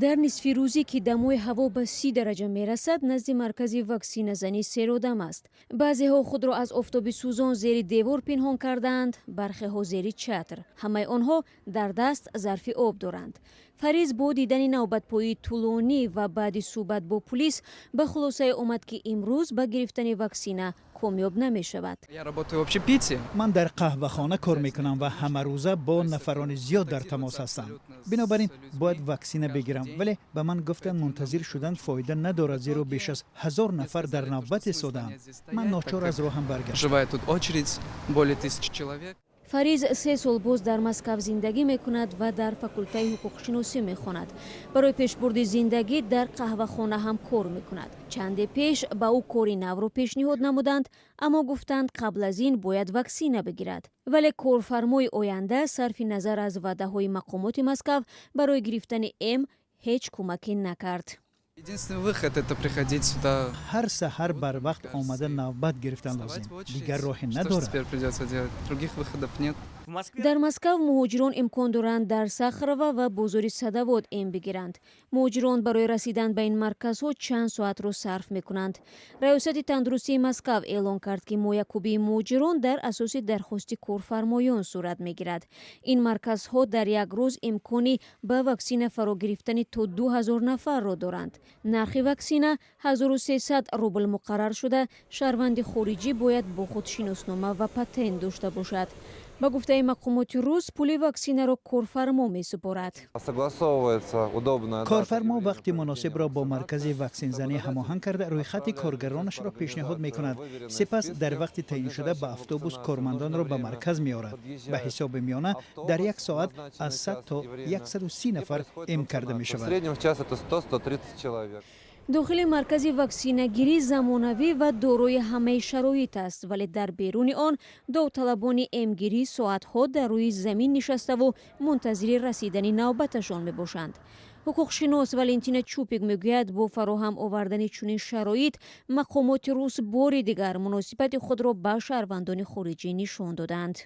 Дар нисфи рӯзӣ, ки дамои ҳаво ба 30 дараҷа мерасад, назди маркази ваксиназанӣ серодам аст. Баъзеҳо худро аз офтоби сӯзон зери девор пинҳон кардаанд, бархеҳо зери чатр. Ҳамаи онҳо дар даст зарфи об доранд. Фариз бо дидани навбатпоии тӯлонӣ ва баъди суҳбат бо пулис ба хулосае омад, ки имрӯз ба гирифтани ваксина комёб намешавад. Я работаю в общепите. Ман дар қаҳвахона кор мекунам ва ҳамарӯза бо нафарони зиёд дар тамос ҳастам, бинобар ин бояд ваксина бигирам, вале ба ман гуфтанд, мунтазир шудан фоида надорад, зеро беш аз 1000 нафар дар навбат истодаанд. Ман ночор аз роҳам баргаштам. Живая тут очередь, более 1000 человек. Фариз 3 сол боз дар Москав зиндагӣ мекунад ва дар факултаи ҳуқуқшиносӣ мехонад. Барои пешбурди зиндагӣ дар қаҳвахона ҳам кор мекунад. Чанде пеш ба ӯ кори навро пешниҳод намуданд, аммо гуфтанд, қабл аз ин бояд ваксина бигирад. Вале корфармои оянда, сарфи назар аз ваъдаҳои мақомоти Москав, барои гирифтани эм ҳеҷ кӯмаке накард. Единственный выход — это приходить сюда. Ҳар саҳар барвақт омада, навбат гирифтан лозим, дигар роҳе Что ж надорад. теперь придется делать? Других выходов нет. Дар Москав муҳоҷирон имкон доранд дар Сахарова ва бозори Садовод эм бигиранд. Муҳоҷирон барои расидан ба ин марказҳо чанд соатро сарф мекунанд. Раёсати тандурустии Москав эълон кард, ки моякубии муҳоҷирон дар асоси дархости корфармоён сурат мегирад. Ин марказҳо дар як рӯз имкони ба ваксина фаро гирифтани то 2000 нафарро доранд. Нархи ваксина 1300 рубл муқаррар шуда, шаҳрванди хориҷӣ бояд бо худ шиноснома ва патент дошта бошад. Ба гуфтаи мақомоти рус, пули ваксинаро корфармо месупорад. Согласовывается удобная. Корфармо вақти муносибро бо маркази ваксинзанӣ ҳамоҳанг карда, рӯйхати коргаронашро пешниҳод мекунад. Сипас дар вақти таъйиншуда ба автобус кормандонро ба марказ меорад. Ба ҳисоби миёна дар як соат аз 100 то 130 нафар эм карда В мешавад. среднем в час это 100-130 человек. Дохили маркази ваксинагирӣ замонавӣ ва дорои ҳамаи шароит аст, вале дар беруни он довталабони эмгирӣ соатҳо дар рӯи замин нишаставу мунтазири расидани навбаташон мебошанд. Ҳуқуқшинос Валентина Чупик мегӯяд, бо фароҳам овардани чунин шароит мақомоти рус бори дигар муносибати худро ба шаҳрвандони хориҷӣ нишон доданд.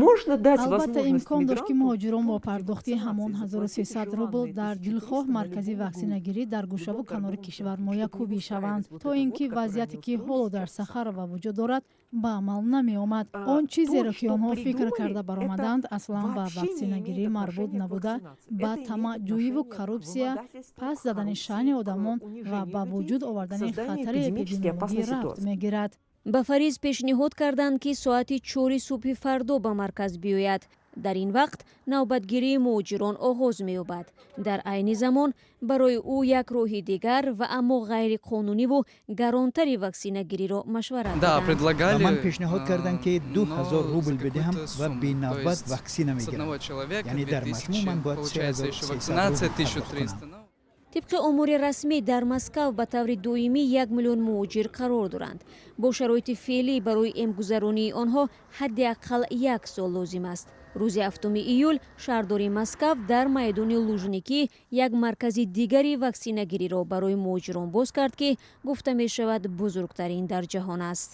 Можно дать Албатта, возможность имкон дошт, ки мигранту муҳоҷирон бо пардохти ҳамон 1300 рубл дар дилхоҳ маркази ваксинагирӣ дар гӯшаву канори кишвар моякубӣ шаванд, то ин ки вазъияте, ки ҳоло дар Сахарова вуҷуд дорад, ба амал намеомад. Он чизеро, ки онҳо фикр карда баромаданд, аслан ба ваксинагирӣ марбут набуда, ба тамаъҷӯиву коррупсия, паст задани шаъни одамон ва ба вуҷуд овардани хатари эпидемиологӣ рабт мегирад. Ба Фариз пешниҳод карданд, ки соати 4-и субҳи фардо ба марказ биёяд. Дар ин вақт навбатгирии муҳоҷирон оғоз меёбад. Дар айни замон барои ӯ як роҳи дигар ва аммо ғайриқонуниву гаронтари ваксинагириро машварат Да, доданд. предлагали. Ба ман пешниҳод карданд, ки 2000 рубл бидиҳам ва бенавбат ваксина мегирам, яъне дар маҷмӯъ ман бояд 3300 рубл пардохт кунам. Тибқи омори расмӣ, дар Москав ба таври доимӣ 1 миллион муҳоҷир қарор доранд. Бо шароити феълӣ барои эмгузаронии онҳо ҳадди аққал як сол лозим аст. Рӯзи 7 июл шаҳрдори Москав дар майдони Лужникӣ як маркази дигари ваксинагириро барои муҳоҷирон боз кард, ки гуфта мешавад, бузургтарин дар ҷаҳон аст.